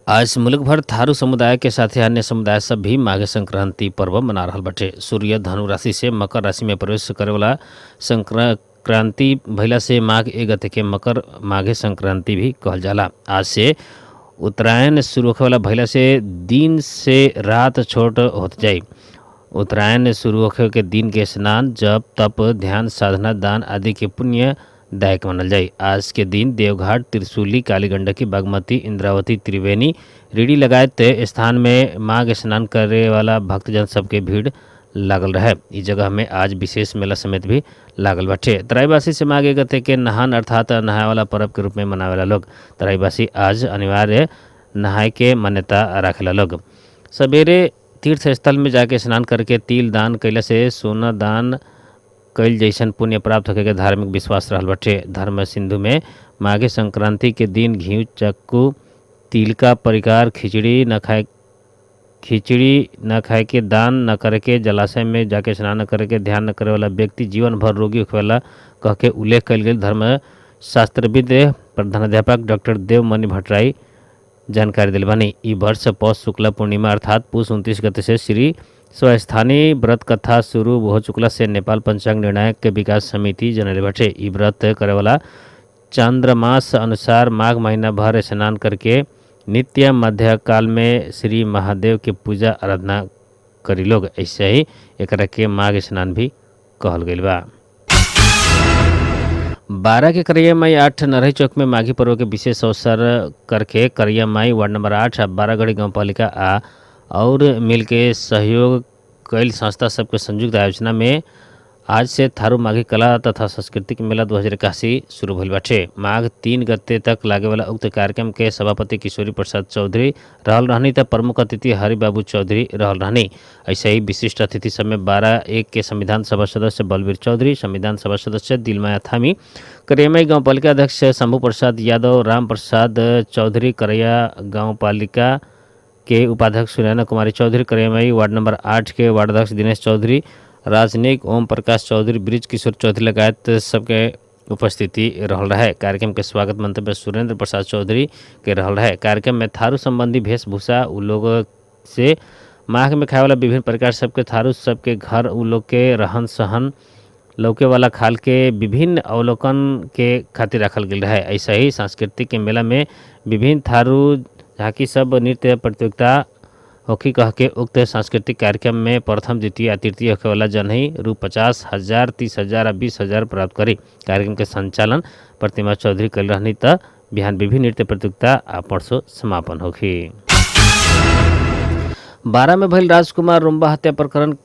आज मुल्क भर थारू समुदाय के साथे अन्य समुदाय सब भी माघ संक्रांति पर्व मना रहल बाटे। सूर्य धनु राशि से मकर राशि में प्रवेश करे वाला संक्रांति भइला से माघ 1 गते के मकर माघे संक्रांति भी कहल जाला। आज से उत्तरायण शुरू होखे वाला भइला से दिन से रात छोट होत जाई। उत्तरायण शुरू होखे के दिन के स्नान, जप, तप, ध्यान, साधना, दान आदि के पुण्य दायक मानल जाई। आज के दिन देवघाट, त्रिशूली, काली गंडकी, बागमती, इंद्रावती, त्रिवेणी, रीढ़ी लगायत स्थान में माघ स्नान करे वाला भक्तजन सबके भीड़ लागल रहे। ई जगह में आज विशेष मेला समेत भी लागल बाटे। तराईवासी से माघ 1 गते के नहान अर्थात नहाए वाला पर्व के रूप में मनावेला लोग। तराईवासी आज अनिवार्य नहाए के मान्यता राखेला लोग। सवेरे तीर्थ स्थल में जाके स्नान करके तिल दान कैला से सोना दान कैल जैसन पुण्य प्राप्त होखे के धार्मिक विश्वास रहल बाटे। धर्म सिंधु में माघे संक्रांति के दिन घी, चक्कू, तिल का परिकार, खिचड़ी न खाए के, दान न करे के, जलाशय में जाके स्नान न करे के, ध्यान न करे वाला व्यक्ति जीवन भर रोगी होखे वाला कह के उल्लेख कयल गेल धर्म शास्त्रविद प्रधानाध्यापक डॉक्टर देवमणि भट्टराई जानकारी दिल बानी। ई वर्ष पौष शुक्ला पूर्णिमा अर्थात पुष 29 गते से श्री स्वस्थानी व्रत कथा शुरू हो चुकला से नेपाल पंचांग निर्णायक के विकास समिति जनले बाटे। ई व्रत करे वाला चंद्रमास अनुसार माघ महीना भर स्नान करके नित्य मध्यकाल में श्री महादेव के पूजा आराधना करी लोग। ऐसे ही एकरा के माघ स्नान भी कहल गइल बा। 12 के करिया माई 8 नरही चौक में माघी पर्व के विशेष अवसर करके करिया माई वार्ड नंबर 8 आ बारागढ़ी गाउँपालिका आ और मिल के सहयोग कैल संस्था सबके संयुक्त आयोजना में आज से थारू माघी कला तथा सांस्कृतिक मेला 2081 शुरू भइल बाटे। माघ 3 गते तक लागे वाला उक्त कार्यक्रम के सभापति किशोरी प्रसाद चौधरी रहल रहनी त प्रमुख अतिथि हरिबाबू चौधरी रहल रहनी। ऐसे ही विशिष्ट अतिथि सब में 12-1 के संविधान सभा सदस्य बलवीर चौधरी, संविधान सभा सदस्य दिलमाया थामी, करियामाई गाउँपालिका अध्यक्ष शंभू प्रसाद यादव, राम प्रसाद चौधरी, करैया गाउँपालिका के उपाध्यक्ष सुनैना कुमारी चौधरी, करियामाई वार्ड नंबर 8 के वार्ड अध्यक्ष दिनेश चौधरी, राजनयिक ओम प्रकाश चौधरी, ब्रिज किशोर चौधरी लगायत सबके उपस्थिति रहल रहे। कार्यक्रम के स्वागत मंतव्य सुरेंद्र प्रसाद चौधरी के रहल रहे। कार्यक्रम में थारू संबंधी वेशभूषा, उ लोग से माघ में खाए वाला विभिन्न प्रकार सबके थारू सबके घर, उ लोग के रहन सहन लौके वाला खाल के विभिन्न अवलोकन के खातिर रखल गेल रहे। ऐसे ही सांस्कृतिक के मेला में विभिन्न थारू झांकी सब नृत्य प्रतियोगिता होखी कह के उक्त सांस्कृतिक कार्यक्रम में प्रथम, द्वितीय आ तृतीय होखे वाला जनही रु 50,000, 30,000 आ 20,000 प्राप्त करी। कार्यक्रम के संचालन प्रतिमा चौधरी कल रहनी त बिहान विभिन्न नृत्य प्रतियोगिता आ परसों समापन होखी। 12 में भइल राजकुमार रुम्बा हत्या प्रकरण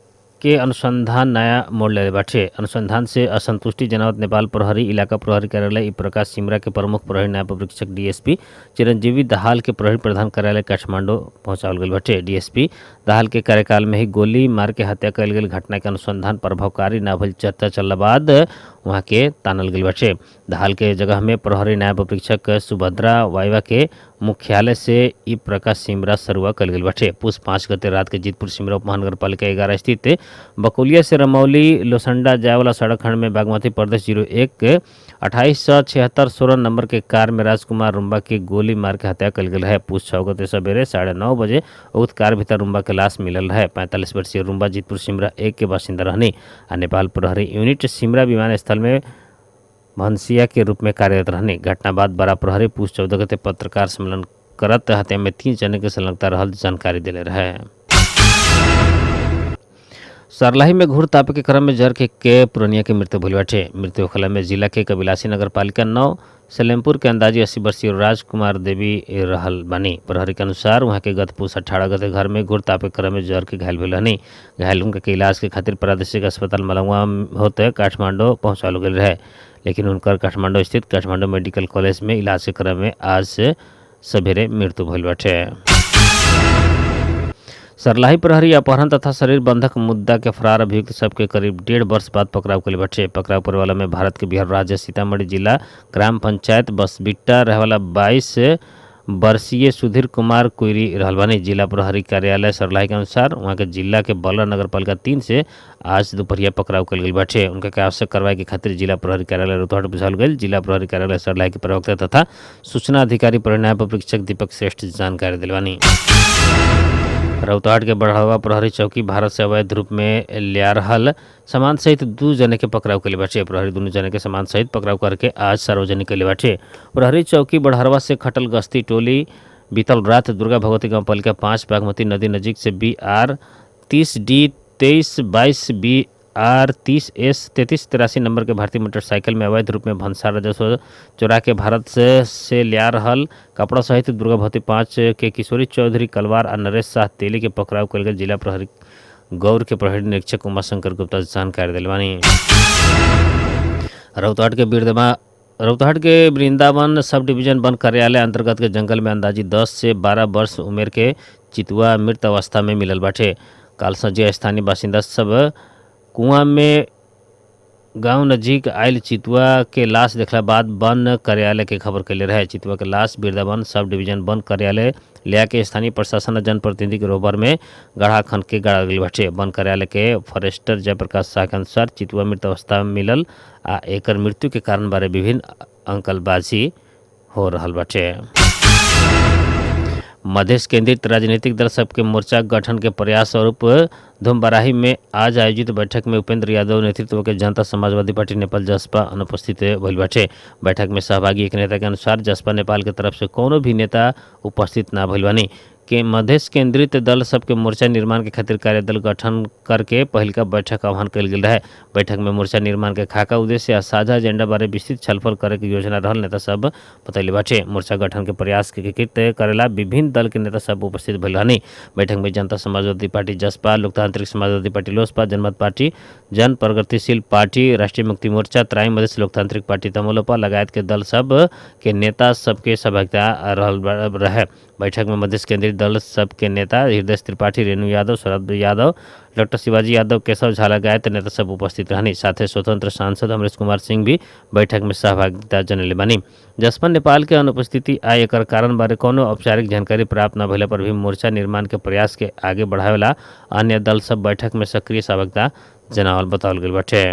के अनुसंधान नया मोड़ लेले बाटे। अनुसंधान से असंतुष्टि जनावत नेपाल प्रहरी इलाका प्रहरी कार्यालय ई प्रकाश सिमरा के प्रमुख प्रहरी नायब परीक्षक डीएसपी चिरंजीवी दाहाल के प्रहरी प्रधान कार्यालय काठमांडू पहुंचावल गेल बाटे। डीएसपी दाहाल के कार्यकाल में ही गोली मार के हत्या कयल गेल घटना के अनुसंधान प्रभावकारी न भइल चर्चा चलला बाद वहां के तानल गेल बाटे। दाहाल के जगह में प्रहरी नायब परीक्षक सुभद्रा वाइवा के मुख्यालय से ई प्रकाश सिमरा सरुआ कल गेल बाटे। पुष 5 गते रात के जीतपुर सिमरा उप महानगरपालिका 11 स्थित बकुलिया से रमौली लोसंडा जाए वाला सड़क खंड में बागमती प्रदेश 01 2876 16 नंबर के कार में राजकुमार रुम्बा के गोली मार के हत्या कल गेल है। पुष 6 गते सवेरे 9:30 बजे उक्त कार भीतर रुम्बा के लाश मिलल है। 45 वर्षीय रुम्बा जीतपुर सिमरा 1 के बासिंदा रहनी आ नेपाल प्रहरी यूनिट सिमरा विमानस्थल में भंसिया के रूप में कार्यरत रहने। घटना बाद बड़ा प्रहरी पुष 14 गते पत्रकार सम्मेलन करत हत्या में 3 जने के संलग्नता रहल जानकारी दिले रहे। सरलाही में घूर तापे के क्रम में जर के पुरनिया के मृत्यु भइल बाटे। मृत्यु होखला में जिला के कबिलासी नगर पालिका 9 सलेमपुर के अंदाजी 80 वर्षीय राजकुमार देवी रहल बानी। प्रहरी के अनुसार वहाँ के गत पुष 18 गते घर में घूर तापे के क्रम में जर के घायल भेल रहनी। घायल उनका के इलाज के खातिर प्रादेशिक अस्पताल मलंगवा होते काठमांडू पहुँचावल गेल रहे, लेकिन उनकर काठमांडू स्थित काठमांडू मेडिकल कॉलेज में इलाज के क्रम में आज सवेरे मृत्यु भइल बाटे। सरलाही प्रहरी अपहरण तथा शरीर बंधक मुद्दा के फरार अभियुक्त सबके करीब 1.5 वर्ष बाद पकड़ाव कइले बाटे। पकड़ाव करे वाला में भारत के बिहार राज्य सीतामढ़ी जिला ग्राम पंचायत बसबिट्टा रहे वाला 22 वर्षीय सुधीर कुमार कुइरी रहल बानी। जिला प्रहरी कार्यालय सर्लाही के अनुसार वहाँ के जिला के बलरा नगर पालिका 3 से आज दोपहरिया पकड़ाव कल गेल बाटे। उनका के आवश्यक कार्रवाई के खातिर जिला प्रहरी कार्यालय रौतहट बुझाओल गेल। जिला प्रहरी कार्यालय सर्लाही के प्रवक्ता तथा सूचना अधिकारी परिणाम परीक्षक दीपक श्रेष्ठ जानकारी दिलवानी। रौतहट के बढ़ावा प्रहरी चौकी भारत से अवैध रूप में लिया रहल सामान सहित 2 जने के पकड़ाव कइले बाटे। प्रहरी दुनू जने के सामान सहित पकड़ाव करके आज सार्वजनिक कइले बाटे। प्रहरी चौकी बढ़हरवा से खटल गश्ती टोली बीतल रात दुर्गा भगवती गांवपालिका 5 बागमती नदी नजीक से BR 30 D 23 22 BR 30 S 3383 number के भारतीय मोटरसाइकिल में अवैध रूप में भंसार राजस्व चोरा के भारत से लिया रहल कपड़ा सहित दुर्गा भगवती 5 के किशोरी चौधरी कलवार आ नरेश शाह तेली के पकड़ाव कल गेल। जिला प्रहरी गौर के प्रहरी निरीक्षक उमाशंकर गुप्ता जानकारी दिलवानी। रौतहट के रौतहट के वृंदावन सब डिवीजन वन कार्यालय अंतर्गत के जंगल में अंदाजी 10 से 12 वर्ष उम्र के चितुआ मृत अवस्था में मिलल बाटे। काल संजय स्थानीय बासिंदा सब कुआं में गांव नजीक आयल चितुआ के लाश देखला बाद वन कार्यालय के खबर कैले रहे। चितुआ के लाश वृंदावन सब डिवीजन वन कार्यालय लिया के स्थानीय प्रशासन और जनप्रतिनिधि के रोबर में गढ़ा खन के गाड़ा गेल बाटे। वन कार्यालय के फॉरेस्टर जयप्रकाश शाह के अनुसार चितुआ मृत अवस्था में मिलल आ एकर मृत्यु के कारण बारे विभिन्न अंकलबाजी हो रहल बाटे। मधेश केंद्रित राजनीतिक दल सबके मोर्चा गठन के प्रयास स्वरूप धुमबराही में आज आयोजित बैठक में उपेंद्र यादव नेतृत्व के जनता समाजवादी पार्टी नेपाल जसपा अनुपस्थित भइल बाटे। बैठक में सहभागी एक नेता के अनुसार जसपा नेपाल के तरफ से कोनो भी नेता उपस्थित ना भइल बानी के मधेश केंद्रित दल सबके मोर्चा निर्माण के खातिर कार्यदल गठन करके पहिलका बैठक आह्वान कयल गेल रहे। बैठक में मोर्चा निर्माण के खाका उद्देश्य आ साझा एजेंडा बारे विस्तृत छलफल करे के योजना रहल नेता सब बतैले बाटे। मोर्चा गठन के प्रयास के एकीकृत करेला विभिन्न दल के नेता सब उपस्थित भइल रहनी। बैठक में जनता समाजवादी पार्टी जसपा, लोकतांत्रिक समाजवादी पार्टी लोसपा, जनमत पार्टी, जन प्रगतिशील पार्टी, राष्ट्रीय मुक्ति मोर्चा, तराई मधेश लोकतांत्रिक पार्टी तमलोपा लगायत के दल सब के नेता सबके सहभागिता रहल रहे। बैठक में मधेश केंद्रित दल सबके नेता हृदय त्रिपाठी, रेणु यादव, शरद यादव, डॉक्टर शिवाजी यादव, केशव झा लगायत नेता सब उपस्थित रहनी। साथे स्वतंत्र सांसद अमरेश कुमार सिंह भी बैठक में सहभागिता जनले बानी। जसपा नेपाल के अनुपस्थिति आ एकर कारण बारे कोनो औपचारिक जानकारी प्राप्त न भेला पर भी मोर्चा निर्माण के प्रयास के आगे बढ़ावेला अन्य दल सब बैठक में सक्रिय सहभागिता जनावल बतावल गेल बाटे।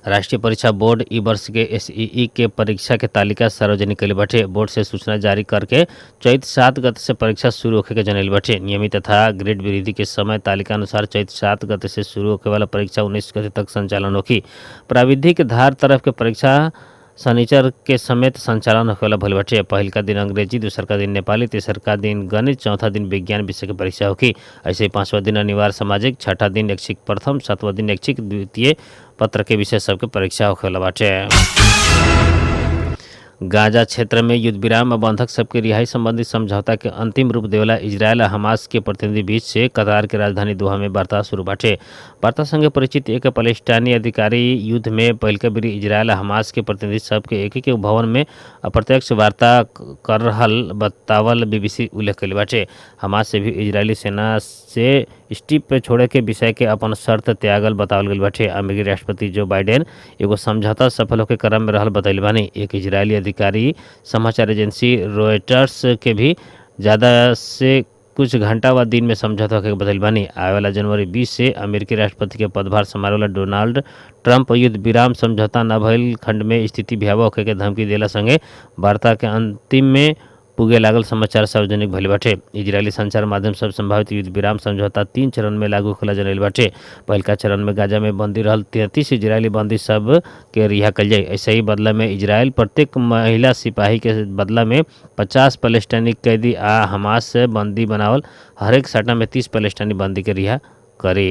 राष्ट्रीय परीक्षा बोर्ड ई वर्ष के एसईई के परीक्षा के तालिका सार्वजनिक कइले बाटे। बोर्ड से सूचना जारी करके चैत 7 गते से परीक्षा शुरू होखे के जनैले बाटे। नियमित तथा ग्रेड वृद्धि के समय तालिका अनुसार चैत 7 गते से शुरू होखे वाला परीक्षा 19 गते तक संचालन होखी। प्राविधिक धार तरफ के परीक्षा शनिचर के समेत संचालन होखेवाला भइल बाटे। पहिलका दिन अंग्रेजी, दूसरका दिन नेपाली, तेसरका दिन गणित, चौथा दिन विज्ञान विषय के परीक्षा होखी। ऐसे ही पांचवा दिन अनिवार्य सामाजिक, छठा दिन ऐच्छिक प्रथम, सातवां दिन ऐच्छिक द्वितीय पत्र के विषय सबके परीक्षा होखेवाला बाटे। गाजा क्षेत्र में युद्ध विराम और बंधक सबके रिहाई संबंधी समझौता के अंतिम रूप देवेला इजरायल आ हमास के प्रतिनिधि बीच से कतार के राजधानी दोहा में वार्ता शुरू बाटे। वार्ता संगे परिचित एक पैलेस्टाइनी अधिकारी युद्ध में पहिलका बेरी इजरायल आ हमास के प्रतिनिधि सबके एक एक भवन में अप्रत्यक्ष वार्ता कर रहल बतावल बीबीसी उल्लेख कइले बाटे। हमास से भी इजरायली सेना से स्ट्रिप पे छोड़े के विषय के अपन शर्त त्यागल बतावल गेल बाटे। अमेरिकी राष्ट्रपति जो बाइडेन एगो समझौता सफल होके क्रम में रहल बतैले बानी। एक इजरायली अधिकारी समाचार एजेंसी रॉयटर्स के भी ज़्यादा से कुछ घंटा व दिन में समझौता होके बतैले बानी। आवे वाला जनवरी 20 से अमेरिकी राष्ट्रपति के पदभार संभाले डोनाल्ड ट्रंप युद्ध विराम समझौता न भइल खंड में स्थिति भयावह होखे के धमकी देला संगे वार्ता के अंतिम में पुगे लागल समाचार सार्वजनिक भइल बाटे। इजरायली संचार माध्यम सब संभावित युद्ध विराम समझौता 3 चरण में लागू होला जनैल बाटे। पहिलका चरण में गाजा में बंदी रहल 33 इजरायली बंदी सब के रिहा कल जाई। ऐसे ही बदला में इजरायल प्रत्येक महिला सिपाही के बदला में 50 पैलेस्टाइनी कैदी आ हमास से बंदी बनावल हरेक साटा में 30 पैलेस्टाइनी बंदी के रिहा करी।